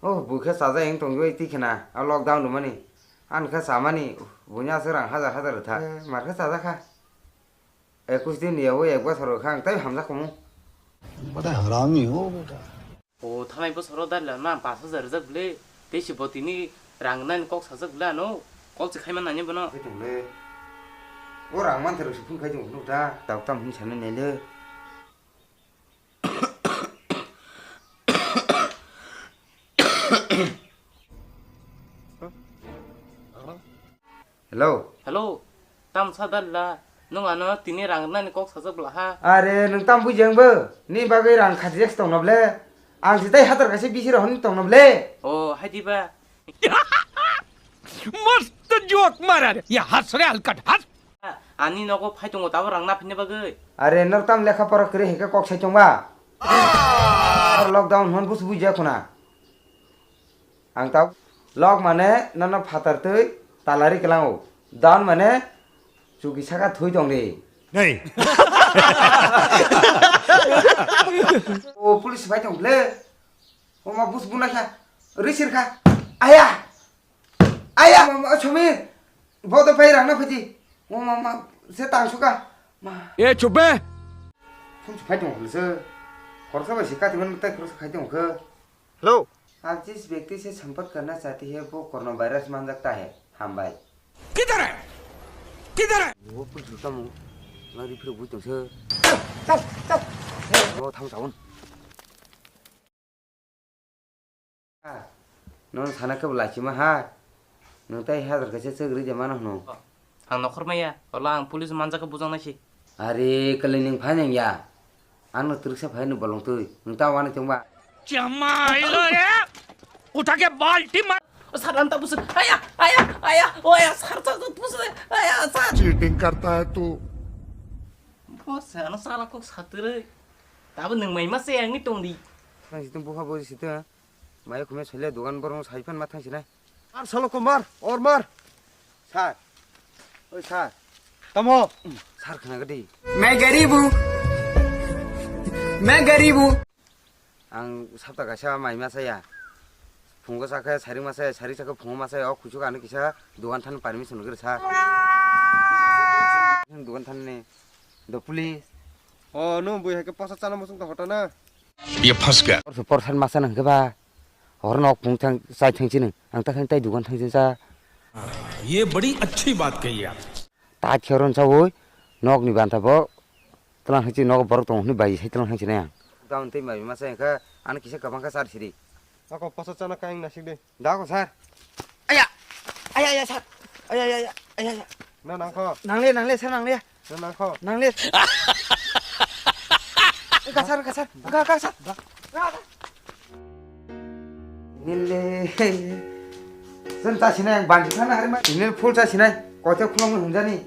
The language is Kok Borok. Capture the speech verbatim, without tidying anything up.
Oh, bui khe chajak wng tongwi twi khna, a lockdown rwmani. Ani khe chamani, buini aswk rang hajar hajar rwtha. Eh, mar khe chajak kha. Ekush din ni yawi ek bosor rwkha ang tei hamjak kumu. Bada harami ho beta. O thanai bosoro dalila na pas hajar rwjak bwle. Tei se bo tini rang nani kok sajak bwle ano. Kol se khaima nani bono. Khe tongle. O rang man thero se phun khai tong phunu ta. Tok tam hin sanai naile. Hello. Hello, tam sa dalila, nwng ano tini rang nani kok sajak bwla ha. Are, nwng tam bujang bo? Ni bagwi rang khajak tongna ble? Ang se tai hatar kaisa bisi rohorni tongna ble? O, hai diba? मस्त जोक मारा रे। ये हंस रे हलकट हंस। Ani nogo phai tongo tabo rang na phini bagwi. Are, nwng tam lekha pora kwrwi hai khe kok sai tongba? Lockdown hwn bus bujak khuna. Ang tab lok mane nono phatar twi talari kwlango. Down mane chuki saka thui tong di. Nei. O police bai tong le. O ma bus bunai kha. Risir kha. Aya. Aya, ma, ma, Sumir. Bodo pai rang na phaji. O ma, ma, se tang suka. Ma. ए चुप बे। Phun phai tong le se. Khorsa bai se kati man tai khorsa khai tong khe. Hello. आप जिस व्यक्ति से संपर्क करना चाहते हैं वो कोरोना वायरस मान सकता है। Hambai. किधर है? किधर है? Wo pun juta mo. Lari phiro bui tong se. Chal, chal. Wo thang saun. Ah, non sana ke belai chima ha. Nung tai hazar kaisa chwgri de mano hno. Ang nokhor maya, ola ang police manjak bujang nai si. Are, kali ning phai nang ya. Ang no triksa phai no bolong twi. Nung ta wani chungba. Chamailo ya. Utha ke balti mar. O sar anta busu. Aya, aya, aya. O aya, sar sar busu. Aya, sar. Cheating करता है तू। Bo sano sala kok satire. Tabo nung mai ma se ang ni tong di. Nang situng bukha bo situng. Maya khumya soile dogan borok sai phan ma thang sinai. Mar salo ko mar, or mar. Sir. Oi sir. Tamo. Sir khna gadi. मैं गरीब हूँ। मैं गरीब हूँ। Ang sapta kaisa mai ma saya. Phungo sakhe sari ma saya, sari sakhe phungo ma saya, o kuchuk ani kisa dogan than permission gre sir. Dogan than ni do police. O no bui hai ke posa chana musung ta hota na. ये फंस गया। Por su por san masa nang keba. Hor nok phung thang chai thang chini. Ang ta thang tai dugan thang chini cha. ये बड़ी अच्छी बात कही आप। Ta khoron cha woi. Nok ni banta bo. Tlang thang chini nok borok tong hwnwi bai sai tlang thang chini ang. Down tei mai masa engkha. Ani kisa kabang kha char siri. Ako posa chana kaing nasik de. Da ko sir. Aya. Aya aya sir. Aya aya aya aya. Na nangkho. Nangle nangle sir nangle. Na nangkho. Nangle. Ka sir ka sir. Ka ka sir. Nile. Sen ta sinai ang bandi sana hari ma. Nile full ta sinai. Kote khulong hunjani.